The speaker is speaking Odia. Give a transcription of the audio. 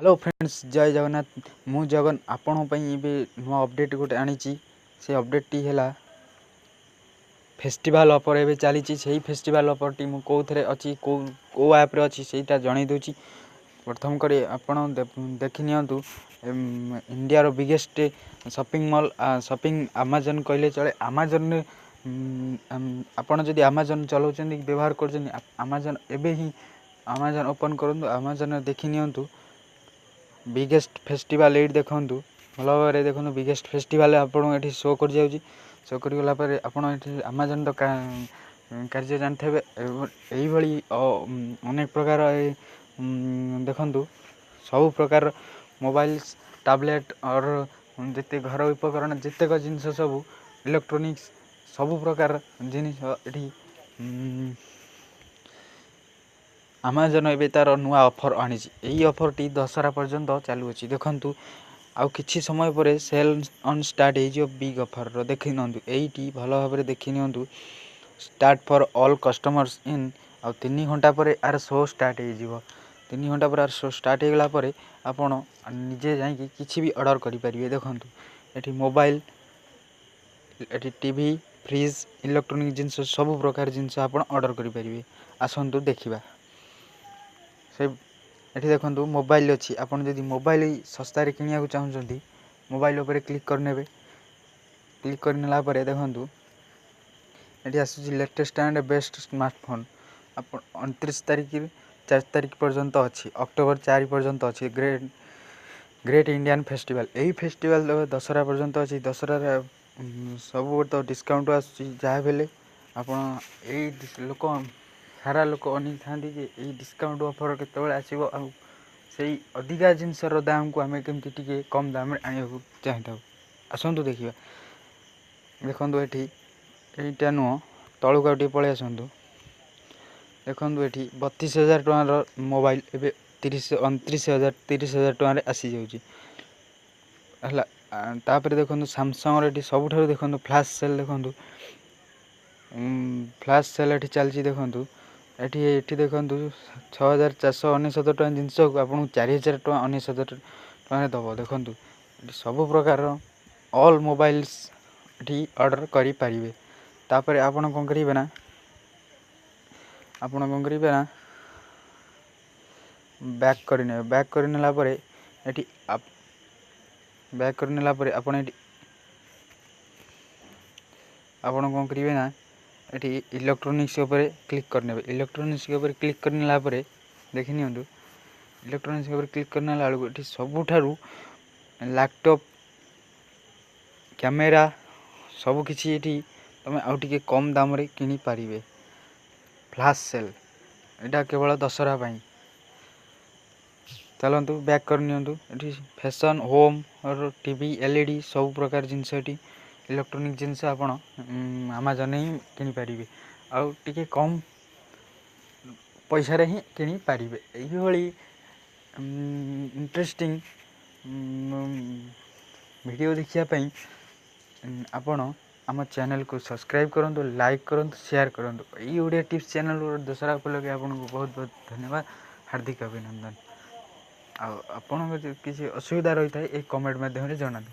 ହ୍ୟାଲୋ ଫ୍ରେଣ୍ଡସ୍, ଜୟ ଜଗନ୍ନାଥ। ମୁଁ ଜଗନ୍, ଆପଣଙ୍କ ପାଇଁ ଏବେ ନୂଆ ଅପଡ଼େଟ୍ ଗୋଟେ ଆଣିଛି। ସେ ଅପଡ଼େଟ୍ଟି ହେଲା ଫେଷ୍ଟିଭାଲ୍ ଅଫର୍ ଏବେ ଚାଲିଛି। ସେଇ ଫେଷ୍ଟିଭାଲ୍ ଅଫର୍ଟି ମୁଁ କେଉଁଥିରେ ଅଛି, କେଉଁ କେଉଁ ଆପ୍ରେ ଅଛି, ସେଇଟା ଜଣାଇ ଦେଉଛି। ପ୍ରଥମ କରି ଆପଣ ଦେଖି ନିଅନ୍ତୁ, ଇଣ୍ଡିଆର biggest shopping mall, shopping Amazon କହିଲେ ଚଳେ। ଆମାଜନ୍ରେ ଆପଣ ଯଦି ଆମାଜନ୍ ଚଲାଉଛନ୍ତି, ବ୍ୟବହାର କରୁଛନ୍ତି ଆମାଜନ୍, ଏବେ ହିଁ ଆମାଜନ୍ ଓପନ୍ କରନ୍ତୁ। ଆମାଜନ୍ରେ ଦେଖି ନିଅନ୍ତୁ ବିଗେଷ୍ଟ ଫେଷ୍ଟିଭାଲ୍। ଏଇଠି ଦେଖନ୍ତୁ, ଭଲ ଭାବରେ ଦେଖନ୍ତୁ, ବିଗେଷ୍ଟ ଫେଷ୍ଟିଭାଲ୍ ଆପଣଙ୍କୁ ଏଠି ଶୋ କରିଯାଉଛି। ଶୋ କରିଗଲା ପରେ ଆପଣ ଏଠି ଆମାଜନ୍ ତ କାର୍ଯ୍ୟ ଜାଣିଥିବେ। ଏଇଭଳି ଅନେକ ପ୍ରକାର ଦେଖନ୍ତୁ, ସବୁ ପ୍ରକାର ମୋବାଇଲ୍ସ, ଟାବଲେଟ୍ ଅର୍ ଯେତେ ଘର ଉପକରଣ, ଯେତେକ ଜିନିଷ ସବୁ ଇଲେକ୍ଟ୍ରୋନିକ୍ସ, ସବୁ ପ୍ରକାର ଜିନିଷ ଏଠି ଆମାଜନ୍ ଏବେ ତା'ର ନୂଆ ଅଫର୍ ଆଣିଛି। ଏଇ ଅଫର୍ଟି ଦଶହରା ପର୍ଯ୍ୟନ୍ତ ଚାଲୁଅଛି। ଦେଖନ୍ତୁ, ଆଉ କିଛି ସମୟ ପରେ ସେଲ୍ ଅନ୍ ଷ୍ଟାର୍ଟ ହେଇଯିବ ବିଗ୍ ଅଫର୍ର। ଦେଖି ନିଅନ୍ତୁ, ଏଇଠି ଭଲ ଭାବରେ ଦେଖି ନିଅନ୍ତୁ, start for all customers in ଆଉ 3 ଘଣ୍ଟା ପରେ ଆର ଶୋ ଷ୍ଟାର୍ଟ ହେଇଯିବ। 3 ଘଣ୍ଟା ପରେ ଆର ଶୋ ଷ୍ଟାର୍ଟ ହେଇଗଲା ପରେ ଆପଣ ନିଜେ ଯାଇକି କିଛି ବି ଅର୍ଡ଼ର୍ କରିପାରିବେ। ଦେଖନ୍ତୁ, ଏଠି ମୋବାଇଲ୍, ଏଠି ଟିଭି, ଫ୍ରିଜ୍, ଇଲେକ୍ଟ୍ରୋନିକ୍ ଜିନିଷ, ସବୁ ପ୍ରକାର ଜିନିଷ ଆପଣ ଅର୍ଡ଼ର୍ କରିପାରିବେ। ଆସନ୍ତୁ ଦେଖିବା। ସେ ଏଠି ଦେଖନ୍ତୁ, ମୋବାଇଲ୍ ଅଛି। ଆପଣ ଯଦି ମୋବାଇଲ୍ ଶସ୍ତାରେ କିଣିବାକୁ ଚାହୁଁଛନ୍ତି, ମୋବାଇଲ୍ ଉପରେ କ୍ଲିକ୍ କରିନେବେ। କ୍ଲିକ୍ କରିନେଲା ପରେ ଦେଖନ୍ତୁ, ଏଠି ଆସୁଛି ଲେଟେଷ୍ଟ ଆଣ୍ଡ ବେଷ୍ଟ ସ୍ମାର୍ଟଫୋନ୍। ଆପଣ 29 ତାରିଖ 4 ତାରିଖ ପର୍ଯ୍ୟନ୍ତ ଅଛି, ଅକ୍ଟୋବର 4 ପର୍ଯ୍ୟନ୍ତ ଅଛି ଗ୍ରେଟ୍ ଇଣ୍ଡିଆନ୍ ଫେଷ୍ଟିଭାଲ୍। ଏଇ ଫେଷ୍ଟିଭାଲ୍ ଦଶହରା ପର୍ଯ୍ୟନ୍ତ ଅଛି। ଦଶହରାରେ ସବୁ ତ ଡିସକାଉଣ୍ଟ ଆସୁଛି। ଯାହା ବି ହେଲେ ଆପଣ ଏଇ ଲୋକ, ସାରା ଲୋକ ଅନେଇଥାନ୍ତି ଯେ ଏଇ ଡିସକାଉଣ୍ଟ ଅଫର୍ କେତେବେଳେ ଆସିବ ଆଉ ସେଇ ଅଧିକା ଜିନିଷର ଦାମକୁ ଆମେ କେମିତି ଟିକେ କମ୍ ଦାମରେ ଆଣିବାକୁ ଚାହିଁଥାଉ। ଆସନ୍ତୁ ଦେଖିବା। ଦେଖନ୍ତୁ, ଏଠି ଏଇଟା ନୁହଁ, ତଳକୁ ଆଉ ଟିକେ ପଳେଇ ଆସନ୍ତୁ। ଦେଖନ୍ତୁ, ଏଠି 32,000 ଟଙ୍କାର ମୋବାଇଲ୍ ଏବେ 30, 29,000, 30,000 ଟଙ୍କାରେ ଆସିଯାଉଛି। ହେଲା, ତାପରେ ଦେଖନ୍ତୁ, ସାମସଙ୍ଗର ଏଠି ସବୁଠାରୁ ଦେଖନ୍ତୁ ଫ୍ଲାସ୍ ସେଲ୍। ଦେଖନ୍ତୁ, ଫ୍ଲାସ୍ ସେଲ୍ ଏଠି ଚାଲିଛି। ଦେଖନ୍ତୁ ଏଠି ଦେଖନ୍ତୁ, 6,499 ଟଙ୍କା ଜିନିଷକୁ ଆପଣଙ୍କୁ 4,000 ଟଙ୍କା 99 ଟଙ୍କାରେ ଦେବ। ଦେଖନ୍ତୁ, ଏଠି ସବୁ ପ୍ରକାରର ଅଲ୍ ମୋବାଇଲ୍ସ ଏଠି ଅର୍ଡ଼ର୍ କରିପାରିବେ। ତାପରେ ଆପଣ କ'ଣ କରିବେ ନା ବ୍ୟାକ୍ କରିନେବେ। ବ୍ୟାକ୍ କରିନେଲା ପରେ ଏଠି ବ୍ୟାକ୍ କରିନେଲା ପରେ ଆପଣ ଏଠି ଆପଣ କ'ଣ କରିବେ ନା ଏଠି ଇଲେକ୍ଟ୍ରୋନିକ୍ସ ଉପରେ କ୍ଲିକ୍ କରିନେବେ। ଇଲେକ୍ଟ୍ରୋନିକ୍ସ ଉପରେ କ୍ଲିକ୍ କରିନେଲା ପରେ ଦେଖି ନିଅନ୍ତୁ, ଇଲେକ୍ଟ୍ରୋନିକ୍ସ ଉପରେ କ୍ଲିକ୍ କରିନେଲା ବେଳକୁ ଏଠି ସବୁଠାରୁ ଲ୍ୟାପଟପ୍, କ୍ୟାମେରା ସବୁକିଛି ଏଠି ତୁମେ ଆଉ ଟିକେ କମ୍ ଦାମରେ କିଣିପାରିବେ। ଫ୍ଲାସ୍ ସେଲ୍ ଏଇଟା କେବଳ ଦଶହରା ପାଇଁ। ଚାଲନ୍ତୁ, ବ୍ୟାକ୍ କରିନିଅନ୍ତୁ। ଏଠି ଫ୍ୟାସନ୍, ହୋମ୍, ଟିଭି, ଏଲ୍ଇଡ଼ି, ସବୁ ପ୍ରକାର ଜିନିଷ ଏଠି ଇଲେକ୍ଟ୍ରୋନିକ୍ ଜିନିଷ ଆପଣ ଆମାଜନ୍ରେ ହିଁ କିଣିପାରିବେ ଆଉ ଟିକେ କମ୍ ପଇସାରେ ହିଁ କିଣିପାରିବେ। ଏଇଭଳି ଇଣ୍ଟରେଷ୍ଟିଂ ଭିଡ଼ିଓ ଦେଖିବା ପାଇଁ ଆପଣ ଆମ ଚ୍ୟାନେଲକୁ ସବସ୍କ୍ରାଇବ୍ କରନ୍ତୁ, ଲାଇକ୍ କରନ୍ତୁ, ସେୟାର କରନ୍ତୁ। ଏଇ ଓଡ଼ିଆ ଟିପ୍ସ ଚ୍ୟାନେଲ୍ ଦଶହରା ଉପଲକ୍ଷେ ଆପଣଙ୍କୁ ବହୁତ ବହୁତ ଧନ୍ୟବାଦ, ହାର୍ଦ୍ଦିକ ଅଭିନନ୍ଦନ। ଆଉ ଆପଣଙ୍କ ଯଦି କିଛି ଅସୁବିଧା ରହିଥାଏ, ଏଇ କମେଣ୍ଟ ମାଧ୍ୟମରେ ଜଣାନ୍ତୁ।